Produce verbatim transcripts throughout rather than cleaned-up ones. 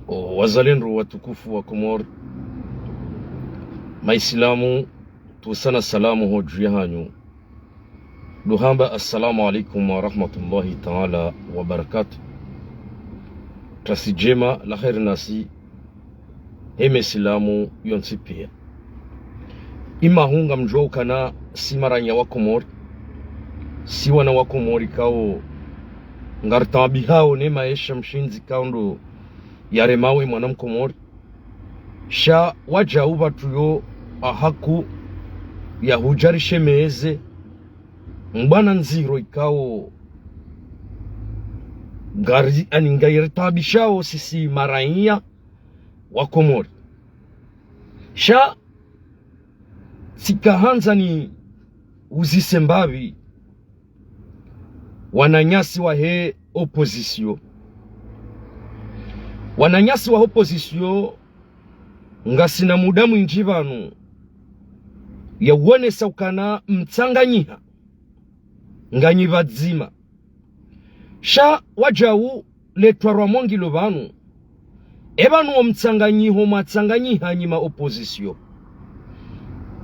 O, wazalendo watukufu wa Komori, Maislamu, tusana salamu ho dju yahanyu. Ndo hamba, assalamu alaikum wa rahmatullahi ta'ala wa barakatuh. Tasi djema la kheri nasi, he Maislamu yontsi pia. Imahu ngamdjuwa ukana si maranya wa Komori, si wana wa Komori ikao ngaritaabihao ne maesha mshindzi ikao ndo yaremao e mwana Mkomori. Sha wadjau pvatsu yo ahaku ya hudja rishemeze mbwana ndziro ikao ngari, ani, ngairitaabishao sisi maranya wa Komori. Sha tsikahandza niuzise mbapvi wananyasi wahe opposition. Wananyasi wa opposition, ngasina muda mwindji pvanu ya uonesa ukana mtsanganyiha, nganyi pvadzima. Sha wadjau letwa rwa mongilo pvanu, e pvanu wo mtsanganyiho mwatsanganyiha nyi ma opposition.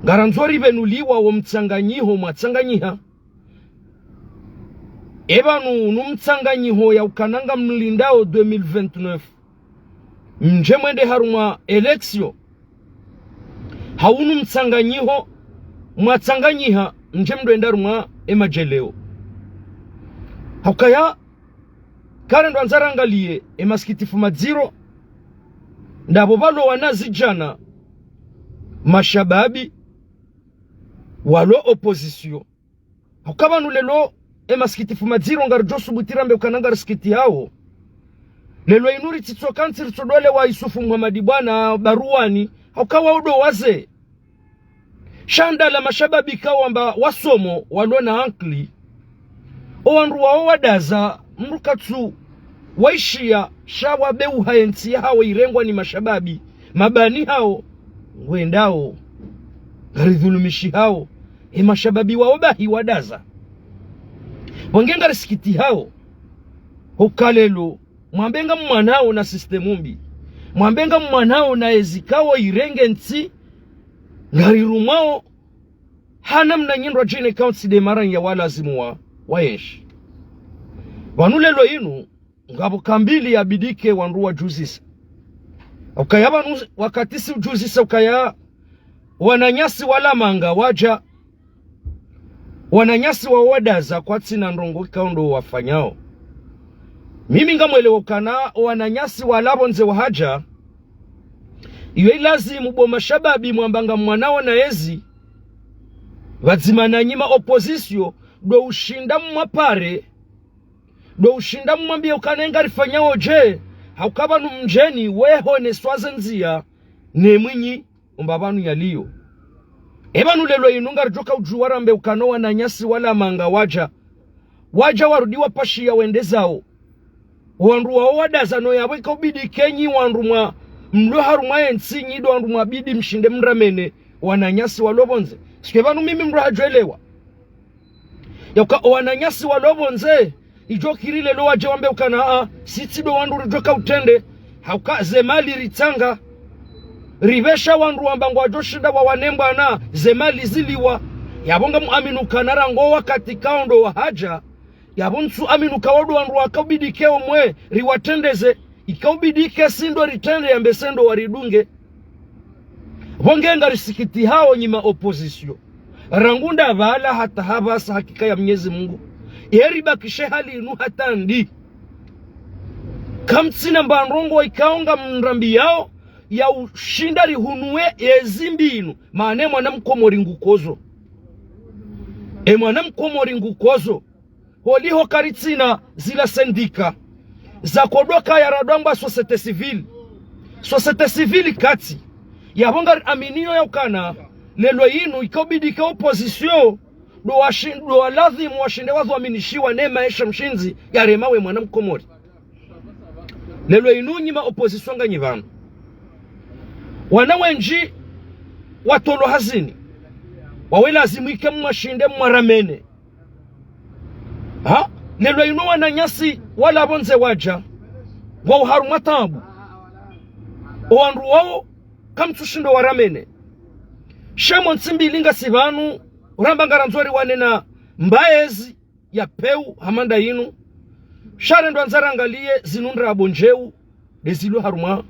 Ngarandzo ripvenuliwa wo mtsanganyiho mwatsanganyiha. E pvanu unu mtsanganyiho ya ukana ngamlindao deux mille vingt-neuf, mdje mwende harumwa élection. Ha unu mtsanganyiho mwatsanganyiha, mdje mdru enda harumwa e madjeleo. Haukaya, kare ndo andza rangaliye e masikitifu madziro, ndapvo pvalo wanazidjana, mashababi, walo opposition. Hauka pvanu leo, e masikitifu madziro ngaridjo subuti rambe ukana ngarisikitihao. Leo inu ritsitsoka ntsi ritsodolewa wa Isufu Muhamadi Bwana Baruani, hauka wao ndo wazee. Sha ndala mashababi ikao wamba wasomo, walo na ankili. O wandru wao wadaza, mdru katsu waishiya, sha wabeuha ye ntsi yahawo irengwa ni mashababi, mabani hawo, ngwendao, ngaridhulumishihao, e mashababi wao bahi wadaza. Pvwange ngarisikitihao, hauka leo, mwambe ngamwanao na système mbi. Mwambe ngamwanao na ezi ikao irenge ntsi, ngarirumwao, ha namna nyindji djine ikao tsi nde maranya wa lazimu wa, waenshi. Pvanu leo inu, ngapvo kambili yabidi ike wandru wadjuzisa. Ukaya pvanu wakati si udjuzisa ukaya wananyasi wala manga wadja, wananyasi wao wadaza kwatsina ndrongoo ikao ndo wafanyao. Mimi ngamwelewa ukana wananyasi wala pvondze wahadja, iyo ilazimu bo mashababi mwamba ngamwanao na ezi, pvadzima na nyi ma opposition, ndo ushinda mwapare, ndo ushinda mwambiye ukana ngarifanyao dje, hauka pvanu mdjeni weho ne swaze ndziya, ne mwinyi, umba pvanu yaliyo. E pvanu leo inu ngaridjoka udjuwa rambe ukana wananyasi wala manga wadja. Wadja warudi wapashiya wende zao. Wandru wao wadaza no yapvo ikaubidi ike nyi wandru mwa mlo harumwa ye ntsi nyi ndo wandru mwabidi mshinde mramene wananyasi walo pvondze. Sike pvanu mimi mdru hadjwelewa. Yauka o wananyasi walo pvondze, idjo kiri leo wadje wambe ukana, a, sitsi ndo wandru ridjoka utrende, hauka ze mali ritsanga. Ripvesha wandru wamba ngwadjoshinda wawane mbwana, ze mali ziliwa. Yapvo ngamuamini ukana rangu wakati ikao ndo wahadja. Yapvo ntsu amini uka wao ndo wandru wakaubidi ike omwe, riwatrendeze. Ikaubidi ike si ndo ritrende yambe se ndo waridunge. Pvwange ngarisikitihao nyi ma opposition. Rangu ndapvala hata hapvasa hakika ya Mnyezi Mungu. Eri bakishe hali inu hata ndi. Kamtsina mba ndrongoo ikao ngamrambiyao ya ushinda rihunuwe yezi mbi inu. Maana e mwana Mkomori ngukodzo. E mwana Mkomori ngukodzo. Holiho karitsina zila sendika. Zakodoka ya radwangwa société civile. Société civile katsi. Yapvo ngariaminiyo ya ukana. Leo inu ikaubidi ike opposition. Ndo washi-, ndo walazimu washinde wadhwaminishiwa ne maesha mshindzi yarema we mwana Mkomori. Leo inu nyi ma opposition nganyi pvanu. Wana wendji watolwa hazini. Wawe lazimu ike mwashinde mwaramene. Ha? Lelo inu wananyasi wala pvondze wadja, ngwao harumwa taabu. Owandru wao kamtsushindo waramene. Sha mo ntsi mbili ngasi pvanu, uramba ngarandzo riwane na mbaezi ya peu hama nda inu. Sha rendwa ndzarangaliye zinu ndrabo ndjeu ndezilo harumwa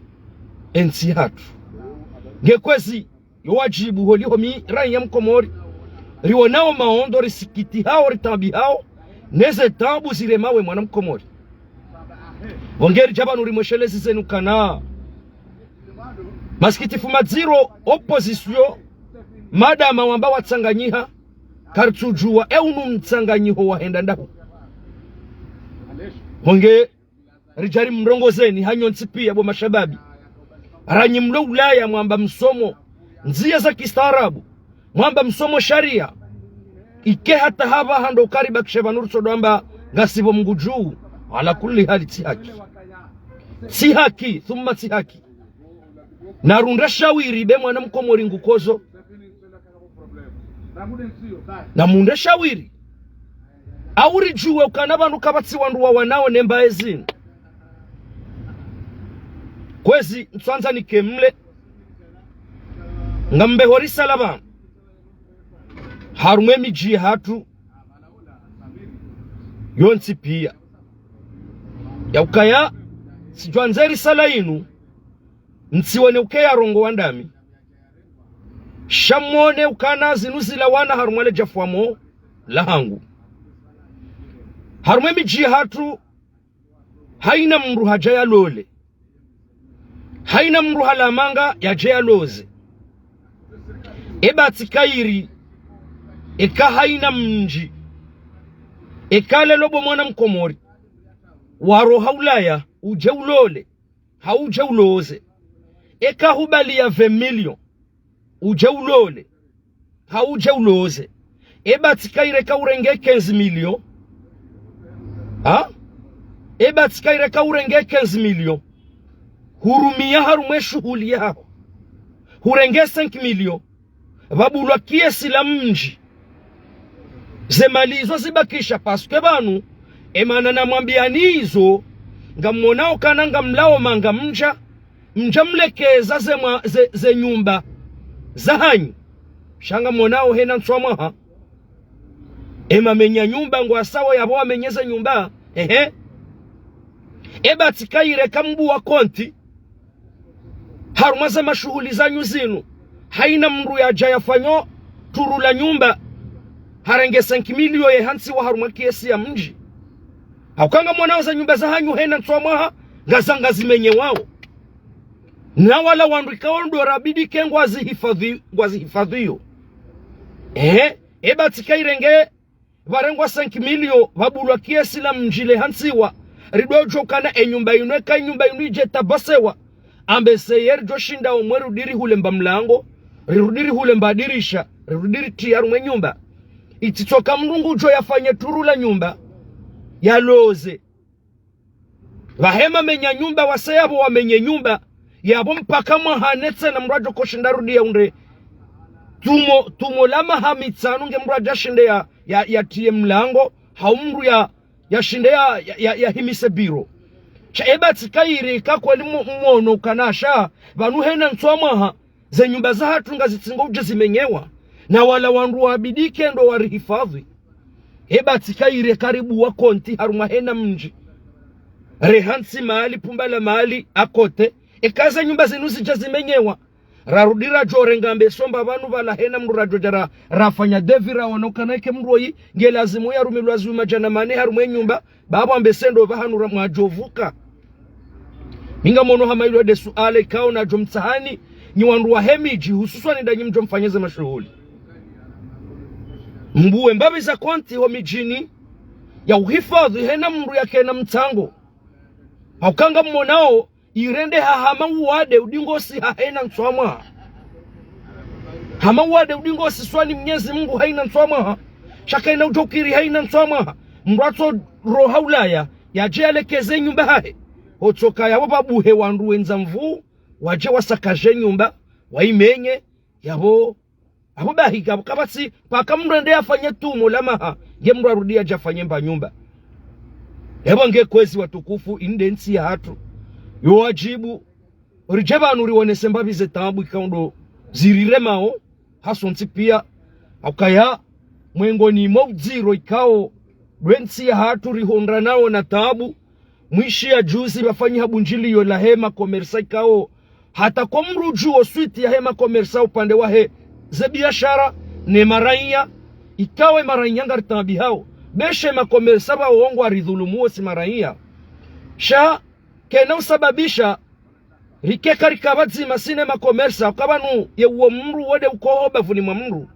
entsi hatru. Nge kwezi yo wadjibu holiho mi raiya mkomori, riwonao maondo, risikitihao, ritaabihao neze taabu ziremawo mwana mkomori. Pvongeri dja pvanu rimweshelezi zenu kana masikitifu madziro, opposition, madama wamba watsanganyiha, karitsudjuwa e unu mtsanganyiho wahenda ndahu. Pvonge ridja rimrongozeni hanyu ntsi piya bo mashababi. Ranyi mlo Ulaya mwamba msomo ndziya za kistaarabu, mwamba msomo sharia. Ike hata hapvaha ndo ukaribakishe pvanu ritsodwamba ngasi pvo Mngu dju. Ala kulli hali tsi haki. Tsi haki, thumma tsi haki. Narunde shawiri be mwana mkomori ngukozo. Namunde shawiri. Au ridjuwe ukana pvanu kapvatsi wandru wawanao ne mbaezinu. Kwezi ntswandza nike mle. Ngambe ho risala pvanu harumwe midji hatru yontsi piya. Ya ukaya, sidjwandze risala inu ntsiwone uke yarongowa ndami. Sha mwone ukana zinu zilawana harumwa le djafwamo lahangu. Harumwe midji hatru, haina mndru hadja yalole. Haina mndru halamanga yadje yaloze. Eba tsi kairi, eka haina mndji, eka lelo bo mwana mkomori, waroha Ulaya, udje ulole, hau udje uloze. Eka hubaliya vingt millions, udje ulole, hau udje uloze. Eba tsi kairi eka urenge quinze millions. Ha? Eba tsi kairi eka urenge quinze millions, hurumiya harumwe shuhuli yaho. Hurenge cinq millions, pvabulwa kiesi la mndji. Ze mali izo zibakisha, parce que pvanu, emana namwambiyani izo, ngamwonao kana ngamlao manga mndja, mndja mlekeza ze mwa-, ze, ze nyumba zahanyu. Sha ngamwonao hena ntswa mwaha, ema menya nyumba ngwasawo yapvo wamenye ze nyumba. Ehe. Eba tsi kairi eka mbuwa konti harumwa ze mashuhuli zanyu zinu, haina mndru yadja yafanyo turu la nyumba, harenge cinq millions ye hantsiwa harumwa kiesi ya mndji. Hauka ngamwonao ze nyumba zahanyu hena ntswa mwaha, ngazanga zimenyewao. Na wala wandru ikao ndo rabidi ke ngwazihifadhi, ngwazihifadhiyo. Ehe, eba tsi kairi nge pvarengwa cinq millions, pvabulwa kiesi la mndji le hantsiwa, ridodjo kana e nyumba inu, eka e nyumba inu idje tabasewa, ambe seye ridjo shinda omwe rudi rihule mba mlango, rirudi rihule mba dirisha, rirudi ritiye harumwe nyumba. Itsi tsoka mndru ngudjo yafanye turu la nyumba, yaloze. Pvahe mamenya nyumba wase yapvo wamenye nyumba, yapvo mpaka mwaha ne tsena mndru adjo koshinda rudi yaunde tumo, tumo la maha mitsanu nge mndru adja shinde ya, ya, yatiye mlango, hau mndru ya, yashinde ya, ya, ya, yahimise biro. Sha eba tsi kairi eka kweli mu-, mwono ukana sha pvanu hena ntswa mwaha, ze nyumba zahatru ngazitsingo udje zimenyewa, na wala wandru wabidi ke ndo warihifadhi. Eba tsi kairi eka ribuwa konti harumwa hena mndji, rehantsi mali, pumba la mali, akote, eka ze nyumba zinu zidja zimenyewa, rarudi radjo renga mbe somba pvanu pvala hena mndru radjo dja ra-, rafanya devis rawona ukana ike mndru oyi, nge lazimu yarumilwa zihwi madjana mane harumwe nyumba, bapvo ambe sendo pvahanu ra mwadjo vuka. Mi ngamwono hama ilo nde suala ikao nadjo mtsahani, nyi wandru wahe midji, hususwani ndanyi mdjo mfanye ze mashuhuli. Mbuwe mbapvi za konti ho midjini, ya uhifadhi hena mndru yakena mtsango. Hauka ngamwonao, irendeha hama uwade udingosi ha hena ntswa mwaha. Hama uwade udingosi swani Mnyezi Mungu haina ntswa mwaha. Sha kaina udjo kiri haina ntswa mwaha. Mndru atso roha Ulaya, yadje yalekeze nyumba hahe. Hotsoka yapvo pvabuhe wandru wendza nvuu, wadje wasakaje nyumba, waimenye, yapvo Apvo bahi kapvo kapvatsi, paka mndru ende afanye tumo la maha, nge mndru arudi yadje afanye mba nyumba. Epvo nge kwezi watukufu, inu nde ntsi yahatru. Yo wadjibu, ridje pvanu rionese mbapvi ze taabu ikao ndo ziriremao, hasontsi pia, haukaya, mwengoni mwa udziro ikao, ndo entsi yahatru rihondranao na taabu, mwishi ya juzi pvafanyiha bundjiliyo lahe makomersa ikao, hata kwa mndru udjuo switi yahe makomersa upande wahe ze biashara, ne maraiya, ikao e maraiya ngaritaabihao. Be she makomersa pvao ngwaridhulumuo si maraiya. Sha, kena usababisha, rikeka rika pvadzima si ne makomersa, uka pvanu ye uwo mndru wo nde ukoho bapvuni mwa mndru.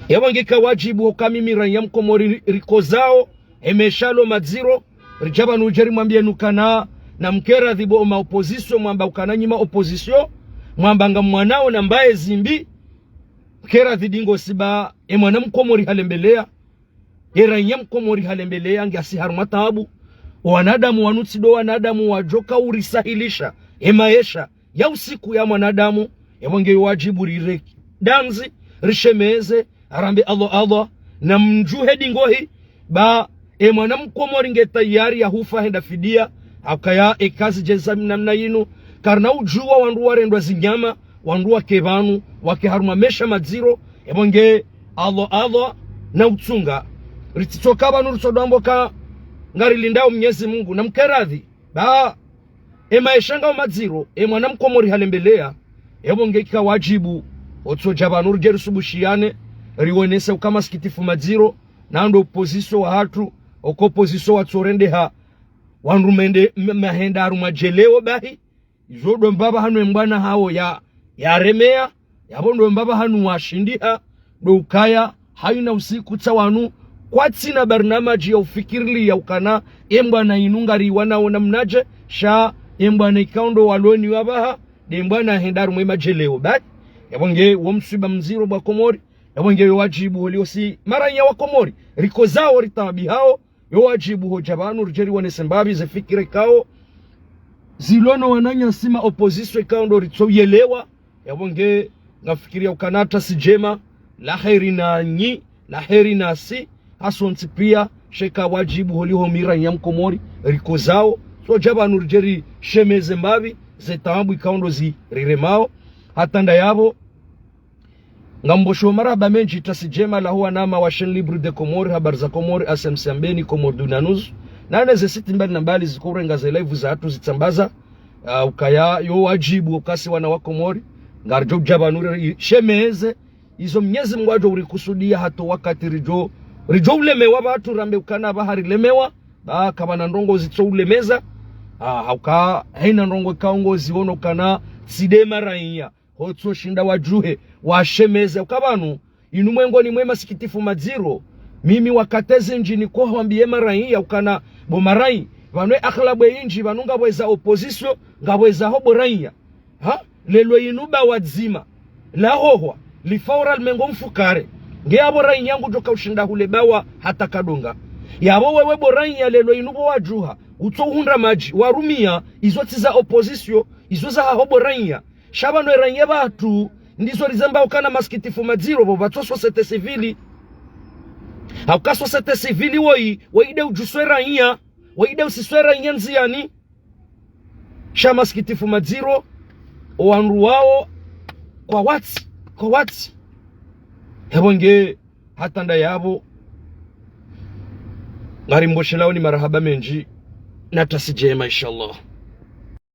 Yapvo nge ika wadjibu hoka mimi raiya mkomori ri-, rikozao, e maesha yalo madziro, ridja pvanu ridje rimwambiye nyi ukana, namkeradhi bo ma opposition, mwamba ukana nyi ma opposition, mwamba ngamwanao na mbaye zimbi, mkeradhi dingo siba, e mwana mkomori halembeleya, e raiya mkomori halembeleya, nge asi harumwa taabu. O wanadamu wanu tsi ndo wanadamu wadjoka urisahilisha e maesha ya usiku ya mwanadamu, yapvo nge yo wadjibu rire dandzi, rishemeze, arambe Allah, Allah, na mdjuhe dingohi, ba e mwana mkomori nge tayari ya hufa henda fidiya, haukaya e kazi djeza namna yinu, karina udjuwa wandru warendwa zinyama, wandru wake pvanu, wake harumwa maesha madziro, yapvo nge Allah, Allah, na utsunga. Ritsitsoka pvanu ritsodwamboka, ngarilindao Mnyezi Mungu, namkeradhi, ba, e maesha ngao madziro, e mwana mkomori halembeleya, yapvo nge ika wadjibu, otsodja pvanu ridje risubushiyane, rionese uka masikitifu madziro, na ndo opposition wahatru, oko opposition watsorendeha, wandru mende, m-, mahenda harumwa djeleo bahi, izo ndo mbapvi hanu e mbwana hawo ya, yaremeya, yapvo ndo mbapvi hanu washindiha, ndo ukaya, hayina usiku tsa wanu, kwatsina barnamaji ya ufikiriliya ukana, e mbwana inu ngariwanao namnadje, sha, e mbwana ikao ndo waloni wapvaha, nde mbwana henda harumwa e madjeleo. Bahi, yapvo nge wo mswiba mdziro bo wa Komori, yapvo nge yo wadjibu holiho si maraiya wa Komori, rikozao ritaabihao, yo wadjibu hodja pvanu ridje rionese mbapvi ze fikira ikao, zilono wananyasi ma opposition ikao ndo ritsoyelewa, yapvo nge ngafikiriya ukana tasi djema, la heri nanyi, la heri nasi, hasontsi pia, she ika wadjibu holiho mi raiya mkomori, rikozao, so dja pvanu ridje rishemeze mbapvi, ze taabu ikao ndo ziriremao, hata ndayapvo, ngamboshao marahaba mendji tasi djema laho wanama wa Chaîne Libre de Comores, Habari za Komori, A S M C Ambeni, Comores Dunia News. Na ne ze site mbali na mbali zikourenga ze live zahatru zitsambaza, ah, ukaya yo wadjibu oka si wana wa Komori, ngaridjo udja pvanu rishemeze, izo Mnyezi Mungu adjo urikusudiya hata wakati ridjo, ridjo ulemewa pvatsu rambe ukana pvaha rilemewa, ba kapvana ndrongo zitsoulemeza, ah, hauka hayina ndrongo ikao ngoziono ukana tsi nde maraiya. Hotsoshinda wadjuhe, washemeze, uka pvanu, inu mwengoni mwe masikitifu madziro, mimi wakati zindji nikohwambiye maraiya ukana, bo maraiya, pvanu e aghlabu yindji, pvanu ngapvo eza opposition, ngapvo eza ho bo raiya. Ha? Lelo inu bawa dzima, lahohwa, lifaura limengo mfukare, nge yapvo raiya ngudjoka ushinda hule bawa hata kadonga. Yapvo wewe bo raiya lelo inu pvo wadjuha, utsohundra madji, warumiya, izo tsi za opposition, izo za haho bo raiya. Sha pvanu e raiya pvatsu, ndizo rizambao ukana masikitifu madziro pvo pvatso société civile. Hauka société civile woyi, woyi nde udjuswe raiya, woyi nde usiswe raiya ndziyani. Sha masikitifu madziro, o wandru wao, kwawatsi, kwawatsi. Yapvo nge, hata ndayapvo, ngarimbosheleaoni marahaba mendji, na tasi djema, inshallah.